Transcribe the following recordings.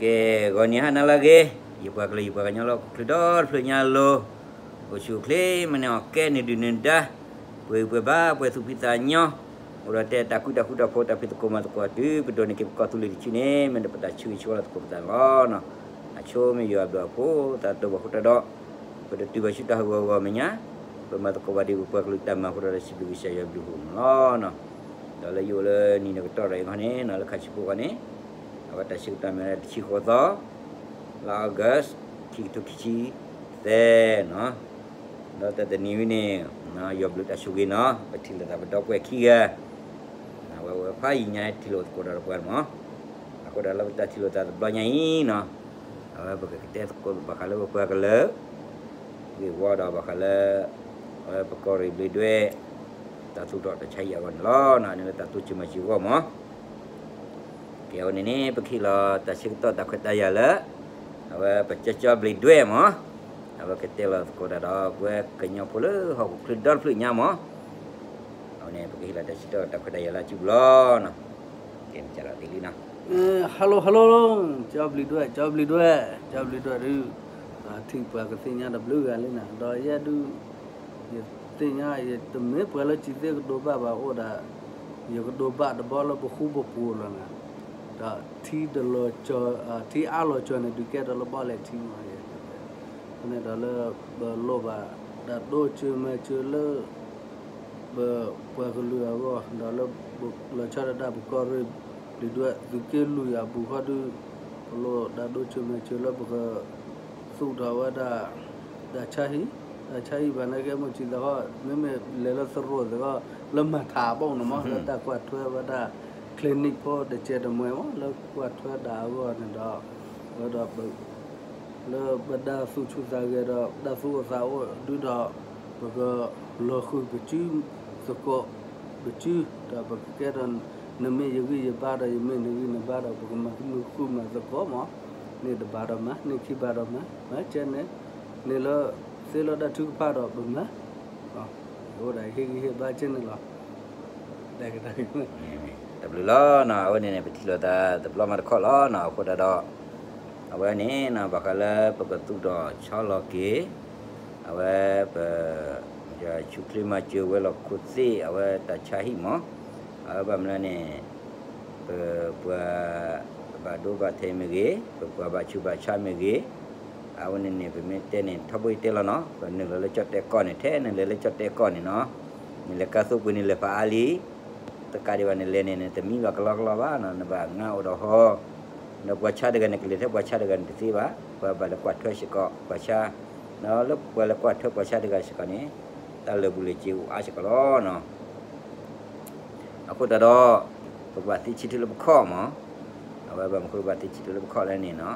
ကဲ, ဂီၤနံၤဟါနၤလၢအဂ့ၤ, ယပှၤကလုာ်ယပှၤကညီလၢဟီၣ်ခိၣ်ချၢဒီတဖျၢၣ်ညါအလိၤ, အိၣ်ဆူၣ်အိၣ်ချ့ မၤန့ၢ်အီၣ်ကဲ နုာ်ဒုၣ်နုာ်ဒါ, ပှဲၤဂံၢ်ပှဲၤဘါ ပှဲၤသူၣ်ဖှံသးညီ, အိၣ်ဒီးတဲတၢ်ဃူတၢ်ဖိး တၢ်ဖံးသကိးမၤသကိးတုၤ ပဒိးန့ၢ်က့ၤပကီၢ်သူလ့ၤတဆံန့ၣ် မ့ၢ်ဒၣ်ပတၢ်ဆၢဂ့ၤဆၢဝါလၢသကိးပသးန့ၣ်လီၤ. အဆိမ့ၢ်ယွၤအဘျုးအဖှိၣ် သးတဘၣ်ဃိတၢ်ဒီး ပတတုၤဘၣ်ဆူတၢ်ဟးဂီၤဂီၤမဲာ်ညါ, ပမၤသကိးဘၣ်ဒံးပပှၤကလုာ်တၢ်မၤအဃိဒီး စံးဘျုးကစၢ်ယွၤအဘျုးအဖှိၣ်န့ၣ်လီၤ. ဒီးလၢယအိၣ်လၢနံၤနကတီၢ်ဒီးအံၤခီန့ၣ် လၢခါဆံးဖိခီန့ၣ် အဝဲတၢ်ဆၢကတီၢ်မ့ၢ်ဝဲဒၣ်တဆံဃိးသီ လါ August ခံကထိခံဆံသၢနီၤ, ဒီးတၢ်တနံၤဝဲန့ၣ် ယွၤဘျုးတၢ်ဆိၣ်ဂ့ၤနီၤ ပထံၣ်လိာ်သးပဒီပုၢ်ဝဲၢ်ခံဂၤ, အဝဲဝဲဖးယံာ်ညါထံၣ်လိာ်သကိးတၢ်ဒီးပှၤန့ၣ်မး, အဃိဒီးလၢပတၢ်ထံၣ်လိာ်သးတဘျီညါအံၤနီၤ, အဝဲပကကတဲသကိးဘၣ်ဃးလၢပပှၤကလုာ် ဂ့ၢ်ဝီဒီးဘၣ်ဃးလၢ အဝဲပကီၢ်ရ့ၣ်ဘျ့းဒွဲၣ် တၢ်သူၣ်ထီၣ်တၢ်ဆါဟံၣ်အဂီၢ်န့ၣ်လီၤ. န့ၣ်လၢတၢ်တိစၢၤမၤစၢၤအဂီၢ်မး ကဲအဝဲန့ၣ်န့ၣ် ပကဟ့ၣ်လီၤတၢ်ဆၢကတီၢ်တၢ်ခွဲးတၢ်ယာ်လၢ အဝဲပကၠီကၠီဘျ့းဒွဲၣ်မး, အဝဲကတဲလီၤသကိးတၢ်ဒီး ပဝဲကညီဖိလၢဟီၣ်ခိၣ်ချၢဒီတဖျၢၣ်ညါမး, အဝဲန့ၣ် ပကဟ့ၣ်လီၤတၢ်ဆၢကတီၢ်တၢ်ခွဲးတၢ်ယာ်လၢအစုပူၤလီၤ. ကဲ မ့ၢ်ကလီၤသ့လံနီၤ Hello hello ကၠီဘျ့းဒွဲၣ် ကၠီဘျ့းဒွဲၣ် ကၠီဘျ့းဒွဲၣ်ဒုး ထံၣ်ပှၤကသ့ၣ်ညါတဘျုးဂၤလံနီၤ ဒီးယဲဒုး ယသ့ၣ်ညါ ယတမ့ၢ်ပှၤလၢစံးသ့ကဒိးဘၣ်ဘၣ်အိၣ်ဒၣ် ယကဒိးဘၣ်တဘျီလၢပဃူပပူၤလီၤနီၤ, ဒီးထံတလီၤကၠီၤ ထံအါလီၤကၠီၤန့ၣ် ဒုးကဲထီၣ်လၢဘီလဲၣ်ထံမး, အဃိန့ၣ်ဒီးလၢ ပလိၣ်ဘၣ်တၢ်တိစၢၤမၤစၢၤလၢ ပပှၤကလုာ်အဂီၢ် ဒီးလၢ လီၤဆီဒၣ်တၢ်ပကီၢ်ရ့ၣ် ဘျ့းဒွဲၣ်သုးက့လွံၢ်အပူၤဃီဒုး ပလိၣ်တၢ်တိစၢၤမၤစၢၤလၢပက သူၣ်ထီၣ်ဝဲဒၣ် တၢ်ဆါဟံၣ်, တၢ်ဆါဟံၣ်ဘၣ်န့ၣ်ကဲမိၢ်စံးသးဃီ မ့မ့ၢ်လဲၤလၢသရိာ်သ့ၣ်ဃီ လၢမၤထးဘိၣ်န့ၣ်မး လၢတၢ်ကွၢ်ထွဲဝဲဒၣ် clinic ဖိတကဲတမှဲမး လၢကွၢ်ထွဲတၢ်အဂီၢ်န့ၣ်ဒီး ဝဲဒီး လၢပဒၢ်သူၣ်ဆူၣ်သးဂဲၤဒီး ပဒၢ်သူၣ်အိၣ်သးအိၣ်ဒုးဒီး ပကလီၤဃုာ်ပစု သကိး ပစု ဒီးပကကဲထီၣ် နမ့ၢ်ယဂံၢ်ယဘါဒီး ယမ့ၢ်နဂံၢ်နဘါဒီး ပကမၤဃုာ်မၤသကိးမး, န့ၢ်တဘၣ်ဒီးမၤ န့ၢ်ခံဘၣ်ဒီးမၤ မၤကဲန့ၣ် န့ၢ်လၢသ့လၢတၢ်ထုကဖၣ်ဒီးပမၤ အိၣ်ဒၣ်ဟ့ၣ်ဂံၢ်ဟ့ၣ်ဘါကဲန့ၣ်လီၤ. တၢ်ဘျုးလီၤနီၤ အဝဲန့ၣ်န့ၣ် ပထံၣ်လိာ်သးတဘျီမးတခီလီၤနီၤ အဃိသတးဒီး အဝဲန့ၣ်နီၤ ဘၣ်ဃးလၢပကသူၣ်ထီၣ်ဆီလီၤက့ၤ အဝဲပ ဆူၣ်ချ့မၤစၢၤဝဲၤလီၢ်ခိၣ်သ့ၣ် အဝဲတၢ်ဆါဟံၣ်မး အဝဲဘၣ်မနုၤန့ၣ် ပပှၤဘၣ်ဒိဘၣ်ထံးမ့ၢ်ဂ့ၤ ပပှၤဘၣ်ဆူးဘၣ်ဆါမ့ၢ်ဂ့ၤ အဝဲန့ၣ်န့ၣ် ပမ့ၢ်တဲန့ၣ် ထီဘိယတဲလီၤနီၤ ပနုာ်လီၤလၢကၠီၣ်တဲာ်ကီၢ်န့ၣ် ထဲနလဲၤလၢကၠီၣ်တဲာ်ကီၢ်န့ၣ်နီၤ နလဲၤကါသိပှ့ၤန့ၣ် လဲၤဖးအါလံ တကးဒံးဘၣ်န့ၣ် လဲၤန့ၣ် နတမံဘၣ်ကလီကလီဘၣ်နီၤ နဘၣ်ငါအိၣ်ဒီးဟီ ဒီးပှၤဆါတဂၤန့ၣ် ကလဲၤထဲပှၤဆါတဂၤန့ၣ်တသ့ဘၣ် ပှၤဘၣ်လဲၤကွၢ်ထွဲစ့ၢ်ကီး ပှၤဆါ ဒီးလၢပှၤလဲၤကွၢ်ထွဲပှၤဆါတဂၤစ့ၢ်ကီးန့ၣ် တၢ်လၢာ်ဘူၣ်လၢာ်စ့အိၣ်အါစ့ၢ်ကီးလီၤနီၤ အဃိသတးဒီး ပကဘၣ်သ့ဆံးထၢၣ်လၢပခီၣ်မး အဝဲဘၣ်မနုၤဃိပဘၣ်သ့ဆံးထၢၣ်လၢပခီၣ်လဲၣ်န့ၣ်နီၤ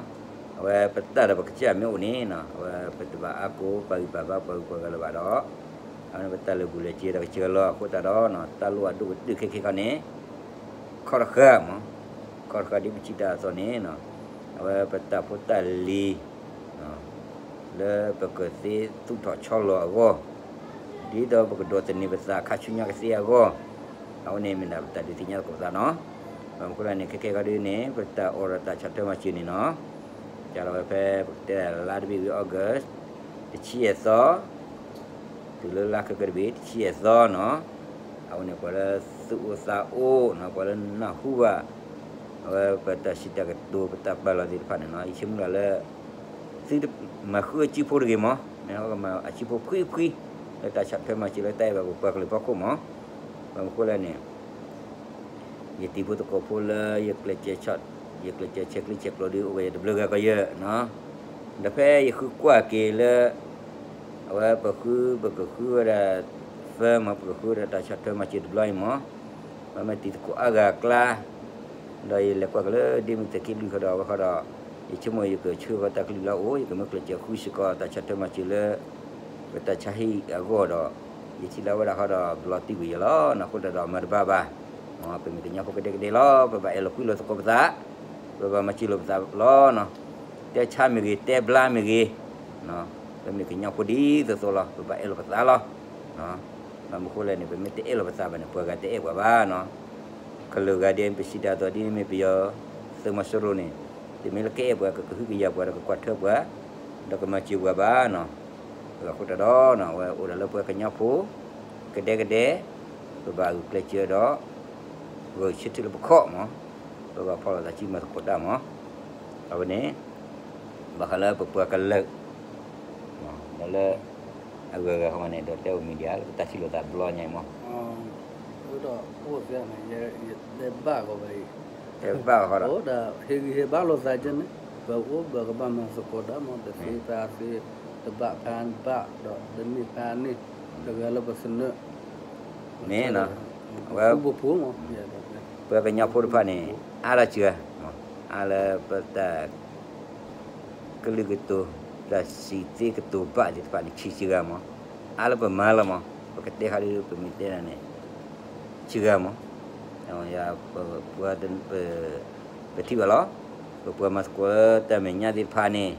အဝဲပတၢ်ဒီးပကစၢ်မ့ၢ်အိၣ်န့ၣ်နီၤ အဝဲပတဘၣ်အါကိးပှၤဂံၢ်ပှၤဘါပှၤဂုၤပှၤဂၤလၢၤဘၣ်ဒီး အဝဲန့ၣ်ပတၢ်လၢာ်ဘူၣ်လၢာ်စ့ဒီးကစၢ်လီၤ အဃိသတးဒီးနီၤ တၢ်လိၣ်အဒိၣ်ကတၢၢ်ခဲခဲခီန့ၣ် ခီၣ်တဃၢမး ခီၣ်တဃၢဒ်ပထံၣ်တၢ်အသိးန့ၣ်နီၤ အဝဲပတၢ်ဖိတၢ်လံၤ လၢပကသ့သူၣ်ထီၣ်ဆီလီၤအဂီၢ် ဒ်သိးပကဒိးသန့ၤပသးခါဆူညါကသ့အဂီၢ် အဝဲန့ၣ်မ့ၢ်ဒၣ်ပတၢ်ဒုးသ့ၣ်ညါသကိးပသးနီၤ ဘၣ်မနုၤဃိလဲၣ်န့ၣ် ခဲခဲခီဒ်န့ၣ် ပတၢ်အိၣ်ဒီးတၢ်ဆီၣ်ထွဲမၤစၢၤန့ၣ်နီၤ ကလီၤဝဲဖဲပကတဲလါတဘ့ၣ်ဝံၤ August တဆံယဲၢ်သီ တုၤလၢလါခဲကတဘ့ၣ် တဆံယဲၢ်သီနီၤ အဝဲန့ၣ်ပှၤလၢသူၣ်အိၣ်သးအိၣ်နီၤ ပှၤလၢနၢ်ဟူဘၣ် အဝဲပတၢ်စံးတၢ်ကတိၤပတၢ်ပာ်လီၤသ့ၣ်တဖၣ်န့ၣ်နီၤ ယဆိကမိၣ်လၢ သုတမၤဃုအစုဖိတဂ့ၤမး မ့ၢ်ဟီကမၤအစုဖိဖှံဖှံ လၢတၢ်ဆီၣ်ထွဲမၤစၢၤလၢတၢ်အဲၣ်ဘၣ်ပပှၤကလုာ်ဖီခိၣ်မး ဘၣ်မနုၤဃိလဲၣ်န့ၣ် ယတံၤဖိသကိးဖိလၢ ယကျဲးစၢးဆီၣ် ယကျဲးစၢးဆဲးကျၢဆဲးကျိးဒ်အိၣ်ဝဲယတဘျုးဂၤကီးယဲၢ်နီၤ ဒီးဖဲယဃုကွၢ်က့ၤလၢ အဝဲပဃု ပကဃုဝဲဒၣ် firm မး ပကဃုဝဲဒၣ်တၢ်ဆီၣ်ထွဲမၤစၢၤတဘျီအံၤမး ပမ့ၢ်တံၤသကိးအါဂၤအကျါ ဒီးယလဲၤကွၢ်က့ၤလၢဒ်မ့ၢ်သုးက့လွံၢ်ဃီဒီး အဝဲဃီဒီး ယဆိကမိၣ်ယကဆှၢဃီတၢ်ကလုၢ်လၢအအိၣ် ယကမ့ၢ်ကျဲးစၢးဃုစ့ၢ်ကီးတၢ်ဆီၣ်ထွဲမၤစၢၤလၢ ပတၢ်ဆါဟံၣ်အဂီၢ်ဒီး ယထံၣ်လၢဝဲဒၣ်ဃီဒီး ဘျီတံၢ်ကွံာ်ယလီၤနီၤ အဃိသတးဒီးမၤတဘၣ်ဘၣ် ပမ့ၢ်ကညီဖိကဒဲကဒဲလီၤ ပဘၣ်အဲၣ်လိာ်ကွံလိာ်သကိးပသး ပဘၣ်မၤစၢၤလိာ်ပသးလီၤနီၤ တဲဆါမ့ၢ်ဂ့ၤ တဲဘျါမ့ၢ်ဂ့ၤ ပမ့ၢ်ကညီဖိဒ်သိးသိးလီၤ ပဘၣ်အဲၣ်လိာ်ပသးလီၤ ဘၣ်မနုၤဃိလဲၣ်န့ၣ် ပမ့ၢ်တအဲၣ်လိာ်ပသးဘၣ်န့ၣ် ပှၤဂၤတအဲၣ်ပှၤဘၣ်နီၤ ကလုာ်ဂၤဒဲး ပစံးတၢ်အသိးဒ်န့ၣ်မ့ၢ်ပယီၤ သုးမီၤစိရိၤန့ၣ် တမ့ၢ်လၢကအဲၣ်ပှၤ ကကဟုကယာ်ပှၤ ဒီးကကွၢ်ထွဲပှၤ ဒီးကမၤစၢၤပှၤဘၣ်နီၤ. အဃိတၢ်ဒီး အဝဲအိၣ်ဒၣ်လၢပှၤကညီဖိ ကဒဲကဒဲ ပဘၣ်ဂုာ်ကျဲးစၢးဒီး ဂုာ်ဆၢထၢၣ်လၢပခီၣ်မး, ပဘၣ်ဖီၣ်လိာ်သးစုမၤသကိးတၢ်မး. အဝဲန့ၣ် ဘၣ်ဃးလၢပပှၤကလုာ် ဒီးလၢ အဂၤဂၤဃီမးန့ၣ် ဒီးတဲအိၣ် media လၢပတၢ်ထံၣ်လိာ်သးတဘျီညါအံၤမး, ဒီးအိၣ်သ့န့ၣ် ယတဲဘၣ်ဂီၤဘၣ်အံၤ, တဲဘၣ်ဂီၤဃီဒီး ဟ့ၣ်ဂံၢ်ဟ့ၣ်ဘါလိာ်သးကန့ၣ် ပအိၣ်ဘၣ်ကဘၣ်မၤသကိးတၢ်မး တသ့ဖဲအသ့, တဘၣ်ဖဲအဘၣ် ဒီးတန့ၢ်ဖဲအန့ၢ်, တဂၤလၢပသနၢၣ် မ့ၢ်နီၤ, အဝဲ ပှၤကညီဖိတဖၣ်န့ၣ် အါလီၤစှၤ, အါလၢပတၢ် ကလုာ်ကတိၤ တၢ်စံးသ့ကတိၤဘၣ်သ့ၣ်တဖၣ်န့ၣ် ဆံးစှၤမး, အါလၢပမၤလီၤမး, ပကတဲဃီဒီး ပမ့ၢ်တဲဒၣ်န့ၣ် စှၤမး, ပ ပထံၣ်ဘၣ်လီၤ, ပပှၤမၤသကိးတၢ်မဲာ်ညါသ့ၣ်တဖၣ်န့ၣ်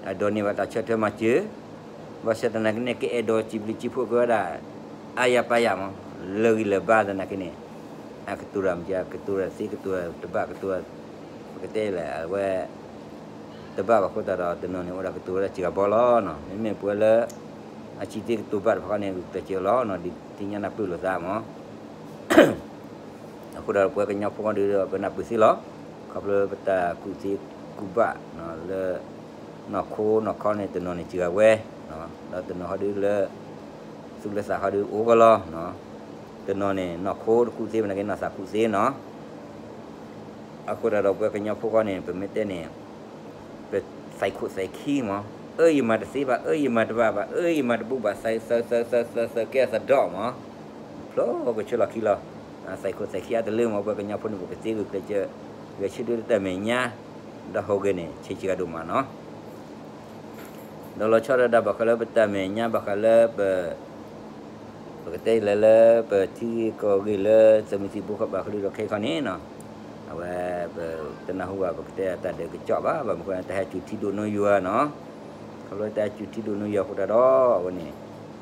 အဒိးန့ၢ်ဘၣ်တၢ်ဆီၣ်ထွဲမၤစၢၤ, ဘၣ်ဆၣ်သနာ်က့န့ၣ် ကအဲၣ်ဒိးစံးဘျုးစံးဖှိၣ်က့ၤဝဲဒၣ် အါယၤပါယၤမး, လၢဂံၢ်လၢဘါသနာ်က့န့ၣ် အကတိၤတၢ်မ့ၢ်က ကတိၤတၢ်သ့ ကတိၤတၢ်တဘၣ် ကတိၤ ပကတဲလဲၣ် အဝဲ တဘၣ်ဘၣ်အဃိသတးဒီး တနီၤန့ၣ်အိၣ်ဒၣ်ကတိၤဝဲဒၣ်စှၤဘီလီၤနီၤ. မ့မ့ၢ်ပှၤလၢ အစံးသ့ကတိၤဘၣ်တဖၣ်ဃီန့ၣ် ကျဲးစၢးလီၤနီၤ ဒုးသ့ၣ်ညါနၢ်ပၢၢ်လိာ်သးမး. အဃိဒီးပှၤကညီဖိဒီးပနၢ်ပၢၢ်သ့လီၤ. ခီဖျိပတၢ်ကူၣ်သ့ကူၣ်ဘၣ်လၢ နီၢ်ခိနီၢ်ခီန့ၣ် တနီၤန့ၣ်စှၤဝဲ, ဒီးတနီၤဃီဒုးလၢ သူၣ်လၢသးဃီဒုးအိၣ်ကလီၤ. တနီၤန့ၣ် နီၢ်ခိတကူၣ်သ့ မ့ၢ်နာ်က့နီၢ်သးကူၣ်သ့နီၤ. အဃိဒီးပှၤကညီဖိဃီန့ၣ် ပမ့ၢ်တဲန့ၣ် ပသးခိၣ်သးခံမး, အၢယမၤတသ့ဘၣ် အၢယမၤတဘၣ်ဘၣ် အၢယမၤတဘူၣ်ဘၣ် သးသးသးသးသးကဲသးဒီးမး, ဖျိကဆၢလီၤခံလီၤ. သးခိၣ်သးခံအါတလၢမး ပှၤကညီဖိန့ၣ် ပကသ့ဂုာ်ကျဲးစၢး ဂဲၤဆၢထၢၣ်လၢတၢ်မဲာ်ညါ ဒီးဟီၣ်ဂ့ၤန့ၣ် ဆံးစှၤဒိၣ်မးနီၤ. ဒီးလီၤဆီဒၣ်တၢ်ဘၣ်ဃးလၢပတၢ်မဲာ်ညါ ဘၣ်ဃးလၢပ ပကတဲလဲၣ်လၢ ပထံကီၢ်ဂ့ၢ်လၢသုးမုၢ်သံၣ်ဘိဃီဘၣ်ဃုာ်ဒီးခဲအံၤခီန့ၣ်နီၤ, အဝဲ ပတနၢ်ဟူဘၣ် ပကတဲတၢ်ဒုးကစီၣ်ဘၣ် ဘၣ်မနုၤဃိ တၢ်ဟဲစူၤထံဒိၣ်နိယွၤနီၤ. ခီဖျိတၢ်ဟဲစူၤထံဒိၣ်နိယွၤအဃိတၢ်ဒီး အဝဲန့ၣ်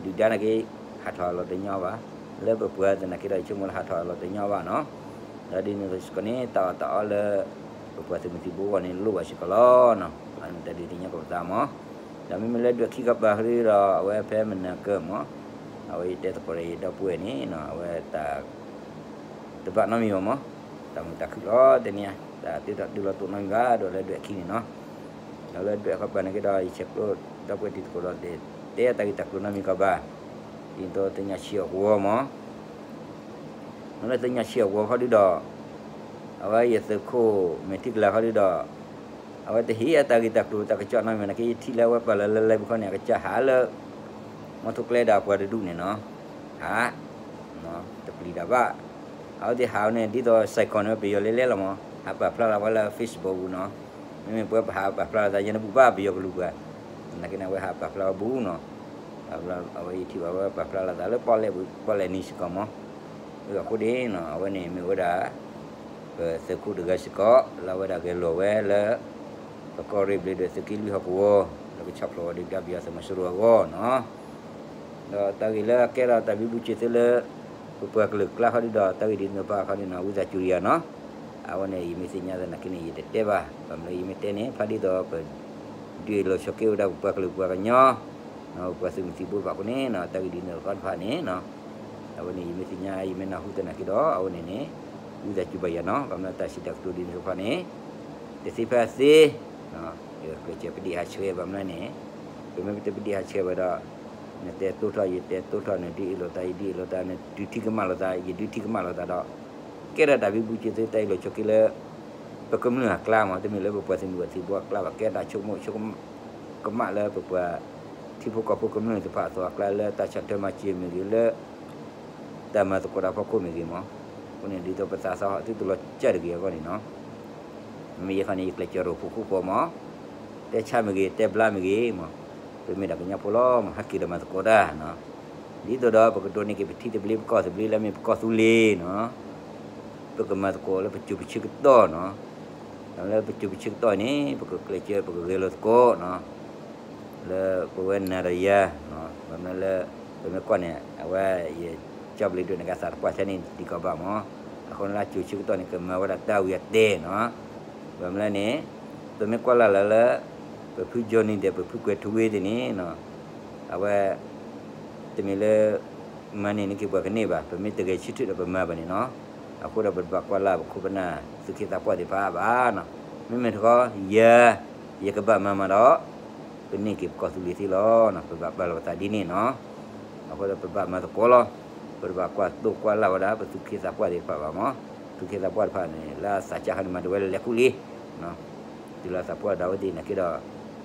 ဒုၣ်ဒါနာ်က့ ဟးထီၣ်အလီၢ်တညီဘၣ်, လၢပပှၤသနာ်က့ဒီး ယဆိကမိၣ်လၢဟးထီၣ်အလီၢ်တညီဘၣ်နီၤ. ဒီးဒ်န့ၣ်စ့ၢ်ကီးန့ၣ် တၢ်အီၣ်တၢ်အီလၢ ပပှၤသုးမုၢ်သံၣ်ဘိအဂီၢ်န့ၣ် လိၣ်ဘၣ်စ့ၢ်ကီးလီၤနီၤ. အန့ၣ်တၢ်ဒုးသ့ၣ်ညါကီးပသးမး. ဒီးမ့မ့ၢ်လၢဒွဲၣ်ခံကပၤဃုာ်ဒီး အဝဲဖဲမနၤကၢၢ်မး, အဝဲယတဲသကိးဒီးယဒီပုၢ်ဝဲၢ်န့ၣ်နီၤ အဝဲတၢ် တဘၣ်နီတမံၤဘၣ်မး, တၢ်မုာ်တၢ်ခုၣ်လီၤတနံၤဧါ, တၢ်တ့ထီၣ်တုၤလီၤတိၢ်နီတမံၤဘၣ် ဒီးလၢဒွဲၣ်ခံန့ၣ်နီၤ. ဒီးလၢဒွဲၣ်အဃိဘၣ်နာ်က့ဒီး ယဆဲးကျိး ဒီပုၢ်ဝဲၢ်တံၤသကိးဒီး တဲတၢ်ဂ့ၢ်တၢ်ကျိၤနီတမံၤကီးဘၣ်, ဒ်သိးသ့ၣ်ညါဆံးအဂီၢ်မး. လၢသ့ၣ်ညါဆံးအဂီၢ်ခီဒုဒီး အဝဲယသုးခိၣ်မဲာ်ထံကလၤခီဒုဒီး အဝဲတဟ့ၣ်အတၢ်ဂ့ၢ်တၢ်ကျိၤတၢ်ကစီၣ်နီတမံၤနာ်က့ ယထံၣ်လၢအဝဲပာ်လီၤလၢ live ခီန့ၣ် အကစၢ်ဟးလၢ မီထိကျဲဒီးအပှၤတဒူၣ်န့ၣ်နီၤ, ဟး တပျံၤတၢ်ဘၣ်. အဝဲသ့ၣ်ဟးန့ၣ် ဒ်သိးစဲးကီၢ်န့ၣ် ပယီၤလဲၤလဲၤလီၤမး, ဟးပာ်ဖျါလီၤဝဲလၢ Facebook ပူၤနီၤ. မ့မ့ၢ်ပှၤပဟးပာ်ဖျါလီၤသး ယဲန့ၣ်ဘူၣ်ဘၣ်ပယီၤကလူၤပှၤ, သနာ်က့န့ၣ် အဝဲဟးပာ်ဖျါအီၤဘူၣ်နီၤ. အဝဲယထံၣ်ဘၣ်ဝဲပာ်ဖျါလီၤသးလၢပီၣ်လဲၣ်ပူၤ ပီၣ်လဲၣ်နံၤစ့ၢ်ကီးမး. အဃိန့ၣ်နီၤ အဝဲန့ၣ်မ့ၢ်ဝဲဒၣ် ပသုးခိၣ်တဂၤစ့ၢ်ကီး လၢအဝဲဒၣ်ဂဲၤလိာ်ဝဲလၢ ပကီၢ်ရ့ၣ်ဘျ့းဒွဲၣ်သုးက့လွံၢ်ဟီၣ်ကဝီၤ လၢကဆီၣ်ဖျိးဝဲဒၣ်ကဒါပယီၤသုးမီၤစိရိၤအဂီၢ်နီၤ. ဒီးတၢ်ဂ့ၢ်လၢအကဲထီၣ်တၢ်ဘံဘူစၢၤသုလၢ ပပှၤကလုာ်ကျါခီဒုဒီး တၢ်ဂ့ၢ်ဒ်န့ၣ်တဖၣ်ခီဒုနီၤ ဝံသးစူၤယၤနီၤ. အဝဲန့ၣ် ယမ့ၢ်သ့ၣ်ညါသနာ်က့န့ၣ် ယတတဲဘၣ်. ဘၣ်မနုၤလၢယမ့ၢ်တဲန့ၣ် ဖျါဒ်သိးပ ဒုးလိာ်ဆိးက့ဝဲဒၣ်ပပှၤကလုာ်ပှၤကညီ ပပှၤသုးမုၢ်သံၣ်ဘိတဖၣ်အဃိန့ၣ်နီၤ တၢ်ဂ့ၢ်ဒ်န့ၣ်တဖၣ်န့ၣ်နီၤ အဝဲန့ၣ် ယမ့ၢ်သ့ၣ်ညါ ယမ့ၢ်နၢ်ဟူသနာ်က့ဒီး အဝဲန့ၣ်န့ၣ် ဝံသးစူၤဘၣ်ယၤနီၤ. ဘၣ်မနုၤတၢ်စံးတၢ်ကတိၤဒ်န့ၣ်တဖၣ်န့ၣ် တသ့ဖဲအသ့ ကျဲးစၢးပဒ့ၣ်ဟးဆှဲးဘၣ်မနုၤန့ၣ် ပမ့ၢ်ပတပဒ့ၣ်ဟးဆှဲးဘၣ်ဒီး နတဲတိၢ်ထီၣ် ယတဲတိၢ်ထီၣ် နဒုးအ့ၣ်လိာ်သး ယဒုးအ့ၣ်လိာ်သး နဒုးထံကမၣ်လိာ်သး ယဒုးထံကမၣ်လိာ်သးဒီး ကဲထီၣ်တၢ်ဘံဘူစၢၤသုတၢ်အ့ၣ်လိာ်ဆိးက့လၢ ပကမျၢၢ်အကျါမး တမ့ၢ်လၢပပှၤသုးမုၢ်သံၣ်ဘိအကျါဘၣ် ကဲထီၣ်တၢ်ဆိကမိၣ်ဆိကမးလၢပပှၤ ထံဖိကီၢ်ဖိကမျၢၢ်သ့ၣ်တဖၣ်အသိးအကျါလၢတၢ်ဆီၣ်ထွဲမၤစၢၤမ့ၢ်ဂ့ၤလၢ တၢ်မၤသကိးတၢ်ဖီခိၣ်မ့ၢ်ဂ့ၤမး အဃိန့ၣ် ဒ်သိးပသးသဟီၣ်သုတလီၤစၢ်တဂ့ၤအဂီၢ်န့ၣ်နီၤ မ့ၢ်ယဲခီန့ၣ် ယကျဲးစၢးရိၣ်ဖှိၣ်ဃူဖိးမး တဲဆါမ့ၢ်ဂ့ၤ တဲဘျါမ့ၢ်ဂ့ၤမး ပမ့ၢ်ဒၣ်ကညီဖိလီၤမး ဟဲက့ၤဒီးမၤသကိးတၢ်နီၤ ဒ်သိးဒီးပကဒိးန့ၢ်က့ၤပထံသဘျ့ ပကီၢ်သဘျ့လၢမ့ၢ်ပကီၢ်သူလ့ၤနီၤ ပကမၤသကိးလၢပစိၤပဆၢကတီၢ်နီၤ လၢပစိၤပဆၢကတီၢ်န့ၣ် ပကကျဲးစၢးပကဂဲၤလိာ်သကိးနီၤ လၢပဝဲနၤဒီးယၤ ဘၣ်မနုၤလၢ ပမ့ၢ်ကွၢ်န့ၣ် အဝဲယကၠီဘျ့းဒွဲၣ်န့ၣ် ကသးတပှၢ်ထဲန့ၣ်ဒံးကီးဘၣ်မး အဃိန့ၣ်လၢအစိၤဆၢကတီၢ်န့ၣ် ကမၤဝဲဒၣ်တၢ်ဝံၤအတဲနီၤ ဘၣ်မနုၤလဲၣ်န့ၣ် ပမ့ၢ်ကွၢ်လၢ်လၢ်လၢ ပဖု Johnny ဒီး ပဖု ကွဲၤထူဝ့ သ့ၣ်န့ၣ် အဝဲ တမ့ၢ်လၢ မၤန့ၢ်န့ၢ်က့ၤပှၤကန့ၢ်ဘၣ်, ပမ့ၢ်တဂဲၤဆၢထၢၣ်ဒီးပမၤဘၣ်န့ၣ်နီၤ. အဃိဒီးပတဘၣ်ကွၢ်လၢ်ပခိၣ်ပနၢ်သူၣ်က့သးပှၢ်သ့ၣ်တဖၣ်ဘၣ်နီၤ. မ့မ့ၢ်တခီ ယၤ ယကဘၣ်မၤမးဒီး ပန့ၢ်က့ၤပကီၢ်သူလ့ၤသ့လီၤနီၤ. ပဘၣ်ပာ်လီၤပသးဒ်န့ၣ်နီၤ. အဃိဒီးပဘၣ်မၤသကိးလီၤ. ပတဘၣ်ကွၢ်သိၣ်ကွၢ်လၢ်ဝဲဒၣ် ပသူၣ်က့သးပှၢ်သ့ၣ်တဖၣ်ဘၣ်မး. သူၣ်က့သးပှၢ်တဖၣ်န့ၣ် လၢအသးစၢ်ခါန့ၣ် မၤတဝဲလၢလဲၤကူၣ်လံ တုၤလၢသးပှၢ်ဒၣ်ဝဲသ့ၣ်နာ်က့ဒီး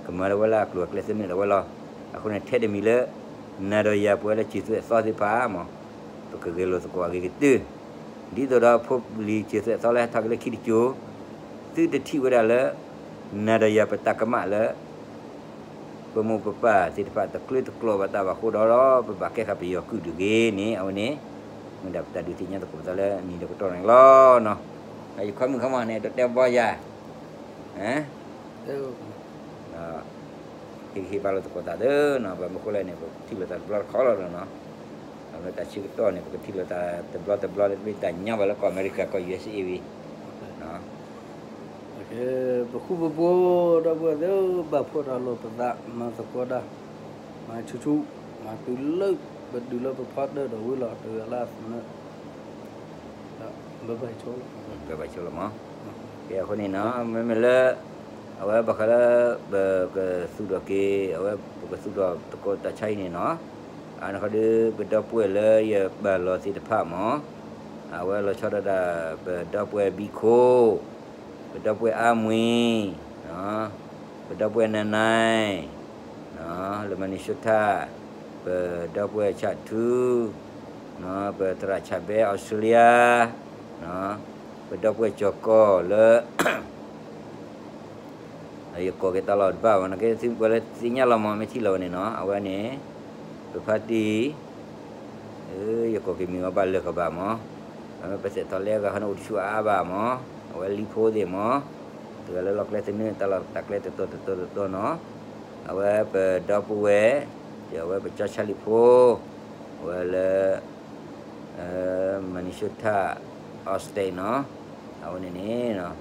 ကမၤလၢဝဲလၢအကျိၤအကျဲသနၢၣ်ဒၣ်ဝဲလီၤ. အဃိန့ၣ် ထဲတမံၤလၢ နၤဒီးယၤပဝဲလၢစံၣ်သွဲၣ်သီသ့ၣ်တဖၣ်မး ပကဂဲၤလိာ်သကိးအဂ့ၤကတၢၢ်, ဒ်သိးဒီးဖိလံၤစံၣ်သွဲၣ်သီလၢဟဲထီၣ်က့ၤလၢခံတစိၤ သုတထံၣ်ဝဲဒၣ်လၢ နၤဒီးယၤပတၢ်ကမၣ်လၢ ပမိၢ်ပပၢ်သ့ၣ်တဖၣ်တကျၢတကျီးဘၣ်တၢ်ဘၣ်အဃိဒီး ပဘၣ်ကဲဃာ်ပယီၤကုၢ်ဒုးဂ့ၤန့ၣ် အဝဲန့ၣ် မ့ၢ်ဒၣ်ပတၢ်ဒုးသ့ၣ်ညါသကိးပသးလၢနံၤဒီးကတီၢ်န့ၣ်လီၤနီၤ. ယခီမုၣ်ခီမီၤန့ၣ် တတဲဘီယၤ ဟ့ၣ်ဂံၢ်ဟ့ၣ်ဘါလိာ်သကိးသးသ့နီၤ. ဘၣ်မနုၤဃိလဲၣ်န့ၣ် ပကထံၣ်လိာ်သးတဘျီတခီၣ်လီၤနီၤ. အဝဲတၢ်ဆၢကတီၢ်န့ၣ် ပကထံၣ်လိာ်သးတဘျီတဘျီလၢတမ့ၢ်တၢ်ညါဘၣ်လၢကီၢ်အမဲရကၤ ကီၢ် ယူအက်စ့ၣ်အ့ၣ်ဝံၤ ပဃူပဖိဒီပုၢ်ဝဲၢ်သ့ၣ်ဧၢ, ဘၣ်ဖှီၣ်တၢ်လိာ်ပသး မၤသကိးတၢ်, မၤဆူၣ်ဆူၣ်, မၤတုၤလၢပဒုးလၢပဖီတၢၢ်ဒီးဝံၤလီၤ တဂၤလၢအသနၢၣ် ဘၣ်ဘၣ်ဆိလီၤ, ဘၣ်ဘၣ်ဆိလီၤမး. ကဲအဃိန့ၣ်နီၤ မ့မ့ၢ်လၢ အဝဲဘၣ်ဃးလၢ ပကသူၣ်ထီၣ်က့ၤ အဝဲပကသူၣ်ထီၣ်သကိးတၢ်ဆါဟံၣ်န့ၣ်နီၤ, အန့ၣ်ခီဒီး ပဒီပုၢ်ဝဲၢ်လၢယပာ်လီၤသ့ၣ်တဖၣ်မး, အဝဲလီၤဆီဒၣ်တၢ် ပဒီပုၢ်ဝဲၢ်ဘံခိၣ်, ပဒီပုၢ်ဝဲၢ်အါမှံၤ, ပဒီပုၢ်ဝဲၢ်နၤနၤ, လၢမၤနံၤၡိထၣ်, ပဒီပုၢ်ဝဲၢ်ဆၣ်ထူ, ပသရၣ်ဆၣ်ဘဲ အီစထြ့လယါ, ပဒီပုၢ်ဝဲၢ်ကၠီၤကီၢ်လၢ ယကိးက့ၤတၢ်လီၢ်တဘၣ်ဘၣ်နီၤ, ကဲသုပှၤလၢသ့ၣ်ညါလီၤမး မ့ၢ်ထံၣ်လီၤဝဲန့ၣ်နီၤ, အဝဲန့ၣ် ပဖါတံၢ် ယကိးက့ၤမံၤအီၤဘၣ်လၢၤကဘၣ်မး, အဝဲပသဲးထီၣ်လဲအဂၤခီန့ၣ် အိၣ်တဆူၣ်အါအါဘၣ်မး, အဝဲလံဖိသ့ၣ်မး, တဂၤလၢလီၢ်ကျဲသနၢၣ် တၢ်လီၢ်တၢ်ကျဲတတီၤတတီၤတတီၤနီၤ, အဝဲပဒီပုၢ်ဝဲၢ် ဒီးအဝဲပကၠီဆါလံာ်ဖိ, အဝဲလၢ Minnesota State နီၤ, အဝဲန့ၣ်န့ၣ်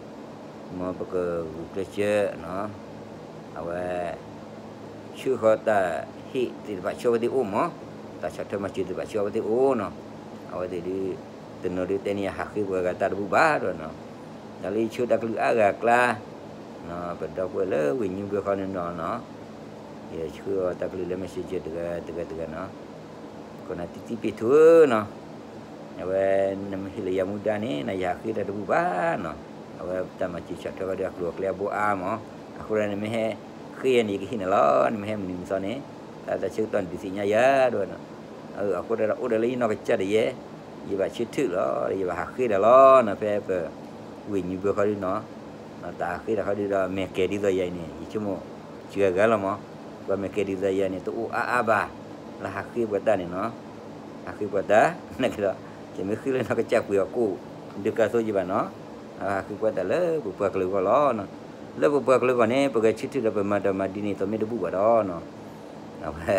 မ်ပကဂုာ်ကျဲးစၢးနီၤ, အဝဲ ဆှၢဃီၤတၢ်ဟ့ၣ်သ့ၣ်တဖၣ်ဆှၢအဝဲသ့ၣ်အိၣ်မး, တၢ်ဆီၣ်ထွဲမၤစၢၤသ့ၣ်တဖၣ်ဆှၢအဝဲသ့ၣ်အိၣ်နီၤ, အဝဲသ့ၣ်ဒုး တနီၤဒုးတဲန့ၢ်ယၤဟးဃ့ပှၤဂၤတၢ်တဘူၣ်ဘၣ်ဒီးနီၤ, တၢ်လၢယဆှၢတၢ်ကလုၢ်အါဂၤအကျါ, ပဒီပုၢ်ဝဲၢ်လၢဝ့ၢ်ညူဘၢခီန့ၣ်နီၤ, ယဆှၢအီၤတၢ်ကလုၢ်လၢ messenger တဂၤတဂၤတဂၤနီၤ, ကိးနၤတံတံပ့ၢ်ထူဧၢနီၤ, အဝဲ နမ့ၢ်ဟ့ၣ်လၢယၤမူဒါန့ၣ် နယဟးဃ့တၢ်တဘူၣ်ဘၣ်နီၤ, အဝဲတၢ်မၤစၢၤဆီၣ်ထွဲဃီဒီးအကျိၤအကျဲအဘိအါမး, အဃိန့ၣ် နမ့ၢ်ဟဲဃ့ယၤန့ၣ် ယကဟ့ၣ်နၤလီၤ, နမ့ၢ်ဟဲမနုၤမသီန့ၣ် တၢ်တၢ်ဆၢကတီၢ်န့ၣ် ဒုးသ့ၣ်ညါယၤဒီးနီၤ, အဃိဒီးအိၣ်ဒီးလၢယနီၢ်ကစၢ်ဒၣ်ယဲ, ယဘၣ်ဆၢထၢၣ်လီၤ, ယဘၣ်ဟးဃ့တၢ်လီၤနီၤ, ဖဲပ ဝ့ၢ်ညူဘၢခီဒုနီၤ, တၢ်ဟးဃ့တၢ်ခီဒုဒီး မဲာ်ကဲဒ်သိးယၤအံၤန့ၣ် ယဆိကမိၣ် စှၤဂၤလီၤမး, ပှၤမဲာ်ကဲဒ်သိးယၤန့ၣ် တအိၣ်အါအါဘၣ်, လၢဟးဃ့ပှၤတၢ်န့ၣ်နီၤ, ဟးဃ့ပှၤတၢ် နာ်က့ဒီး ယမ့ၢ်ဃ့လၢနီၢ်ကစၢ်ပှ့ၤအီၤကိၣ် ဒုးကါသိယဘၣ်နီၤ, ဟးဃ့ပှၤတၢ်လၢပပှၤကလုာ်အဂီၢ်လီၤနီၤ, လၢပပှၤကလုာ်အဂီၢ်န့ၣ် ပဂဲၤဆၢထၢၣ်ဒီးပမၤတၢ်မၤဒ်န့ၣ် သိးမ့ၢ်တဘူၣ်ဘၣ်ဒီးနီၤ အဝဲ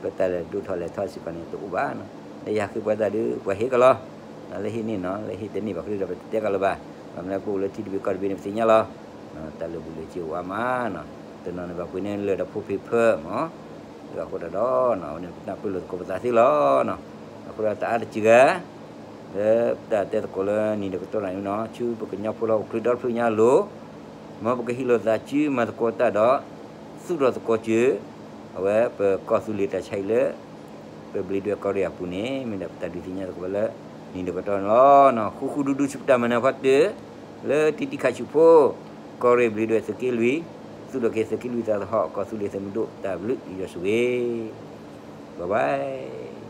ပတၢ်လဲၤဒိၣ်ထီၣ်လဲၤထီၣ်စ့ၢ်ကီးန့ၣ် တအိၣ်ဘၣ်နီၤ, လၢယဟးဃ့ပှၤတၢ်ဒုး ပှၤဟ့ၣ်ကလီၤ, လၢဟ့ၣ်န့ၢ်နီၤ, လၢဟ့ၣ်တန့ၢ်ဘၣ်ဃုာ်ဒီး ပတတဲကလီၤဘၣ်, ဘၣ်မနုၤပအိၣ်လၢထံတဘ့ၣ်ကီၢ်တဘ့ၣ်န့ၣ် ပသ့ၣ်ညါလီၤ, တၢ်လၢာ်ဘူၣ်လၢာ်စ့အိၣ်အါမးနီၤ, တနီၤန့ၣ်ဘၣ်ပှ့ၤန့ၢ်လၢၢ်ဒီးဖိဖ့ဖၢမး, အဃိဒီးဒီးနီၤ အဝဲန့ၣ် ပနၢ်ပၢၢ်လိာ်သကိးပသးသ့လီၤနီၤ, အဃိဒီးတအါတစှၤဂၤ လၢပတၢ်တဲသကိးလၢနံၤဒီးကတီၢ်နၣ်အံၤနီၤ, ဆူပကညီဖိလၢဟီၣ်ခိၣ်ချၢဒီတဖျၢၣ်ညါအလိၤ, မ်ပကဟ့ၣ်လိာ်သးစုမၤသကိးတၢ်ဒီး သူၣ်ထီၣ်သကိးစၢၤ အဝဲပကီၢ်သူလ့ၤတၢ်ဆါဟံၣ်လၢ ပဘျံးဒွဲၣ်ကီၢ်ရ့ၣ်အပူၤန့ၣ် မ့ၢ်ဒၣ်ပတၢ်ဒုးသ့ၣ်ညါသကိးလၢ နံၤဒီးကတီၢ်န့ၣ်လီၤ. ဃူဃူဒူဒူဆူပတၢ်မၤနၢၤဖီတၢၢ် လၢတံတံခးဆူၣ်ဖိ ကီၢ်ရ့ၣ်ဘျံးဒွဲၣ်သုးက့လွံၢ်, သူၣ်ထီၣ်က့ၤသုးက့လွံၢ်သးသဟီၣ် ကီၢ်သူလ့ၤသုးမုၢ်ဒိၣ် တၢ်ဘျုးယွၤဆိၣ်ဂ့ၤ, bye bye.